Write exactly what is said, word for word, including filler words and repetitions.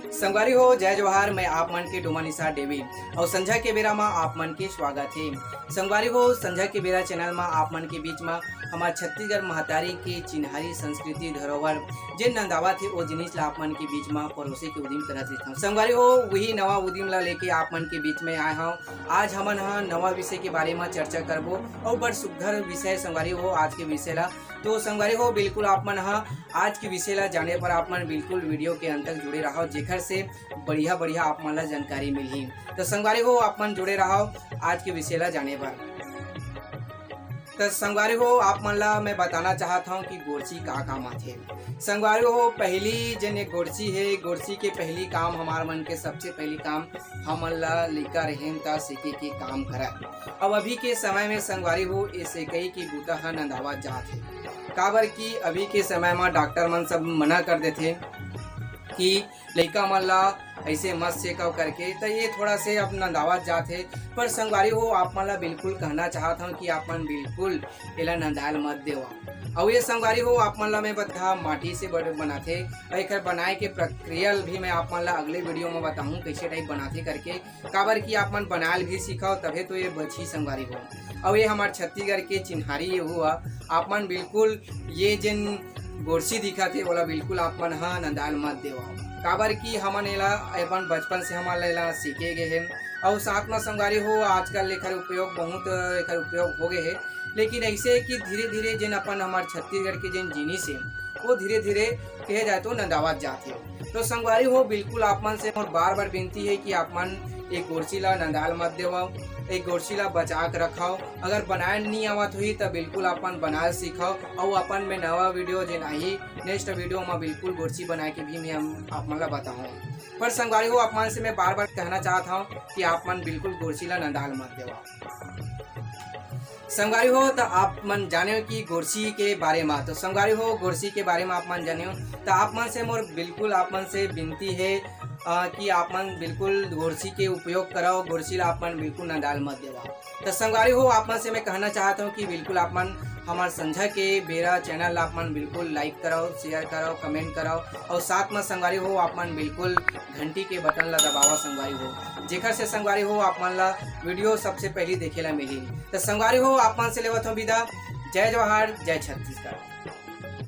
संगवारी हो, जय जोहार। मैं आप मन के डोमा निशा देवी अउ संझा के बेरा म आप मन के स्वागत हे। संगवारी हो, संझा के बेरा चैनल म आप मन के बीच म हमार छत्तीसगढ़ महतारी के चिन्हारी संस्कृति धरोहर जे नंदावत हे, ओ जिनिस ला आप मन के बीच म परोसे के उदिम करत रहिथंव। संगवारी हो, वही नवा उदिम ला लेके आप मन के बीच में आए हंव। आज हमन ह नवा विषय के बारे म चर्चा करबो अउ बड़ सुग्घर विषय संगवारी हो आज के विषय ला। तो संगवारी हो, बिल्कुल आप मन ह आज के विषय ला जाने बर आप मन बिल्कुल वीडियो के अंत तक जुड़े रहव, जेखर से बढ़िया बढ़िया आप मन ला जानकारी मिलही। तो संगवारी हो, आप मन जुड़े रहव आज के विषय ला जाने बर। तो संगवारी हो, आप मन ला मैं बताना चाहत हंव कि गोरसी का काम आथे। संगवारी हो, पहली जन एक गोरसी हे, गोरसी के पहली काम हमार मन के सबसे पहली काम हमन ला लइका रहेन त सीखे के काम करय। अब अभी के समय में संगवारी हो, ए सेकई के बूता ह नंदावत जात हे, काबर कि अभी के समय म डॉक्टर मन सब मना कर देथे कि लइका मन ला ऐसे मत सेकव करके, त ये थोड़ा से अब नंदावत जात हे। पर संगवारी हो, आप मन ला बिल्कुल कहना चाहत हंव कि आप मन बिल्कुल एला नंदायल मत देवव। अउ ये संगवारी हो, आप मन ला मैं बता, माटी से बड़-, बनाथे, अउ एकर बनाए के प्रक्रिया भी मैं आप मन ला अगले वीडियो में बताहूँ, कैसे टाइप बनाथे करके, काबर कि आप मन बनायल भी सीखव, तभे तो ये बचही संगवारी हो। अउ ये हमार छत्तीसगढ़ के चिन्हारी ये हुआ, आप मन बिल्कुल ये जेन गोरसी दिखत हे, ओला बिल्कुल आप मन ह नंदायल मत देवव, काबर कि हमन एला अपन बचपन से हमन ला एला सीखे गे हे। अउ साथ म संगवारी हो, आजकल एकर उपयोग बहुत, एकर उपयोग हो गे हे, लेकिन ऐसे कि धीरे-धीरे जेन अपन हमर छत्तीसगढ़ के जेन जिनिस हे, वो धीरे-धीरे कहे जाए तो नंदावत जात हे। तो संगवारी हो, बिल्कुल आप मन से मोर बार-बार विनती हे कि आप मन एक गोरसी ला नंदायल मत देवव, एक गोरसी ला बचा के रखव। अगर बनाए नहीं आवत होही, त बिल्कुल आप मन बनाए सीखव। अउ अपन में नवा वीडियो जेन आही, नेक्स्ट वीडियो में बिल्कुल गोरसी बनाए के भी मैं हम आप मन ला बताऊँ। पर संगवारी हो, आप मन से मैं बार-बार कहना चाहत हंव कि आप मन बिल्कुल गोरसी ला नंदायल मत देवव। संगवारी हो, त आप मन जाने हो कि गोरसी के बारे में, तो संगवारी हो, गोरसी के बारे में आप मन जाने हो, त आप मन से मोर बिल्कुल आप मन से विनती हे, अ, कि आप मन बिल्कुल गोरसी के उपयोग करव, गोरसी ला आप मन बिल्कुल नंदायल मत देवव। त संगवारी हो, आप मन से मैं कहना चाहत हंव कि बिल्कुल आप मन हमर संझा के बेरा चैनल ला आप मन बिल्कुल like करव, share करव, comment करव, अउ साथ में संगवारी हो, आप मन बिल्कुल घंटी के बटन ला दबावव संगवारी हो, जेखर से संगवारी हो, आप मन ला वीडियो सबसे पहली देखे ला मिलही। त संगवारी हो, आप मन से लेवत हंव विदा। जय जोहार, जय छत्तीसगढ़।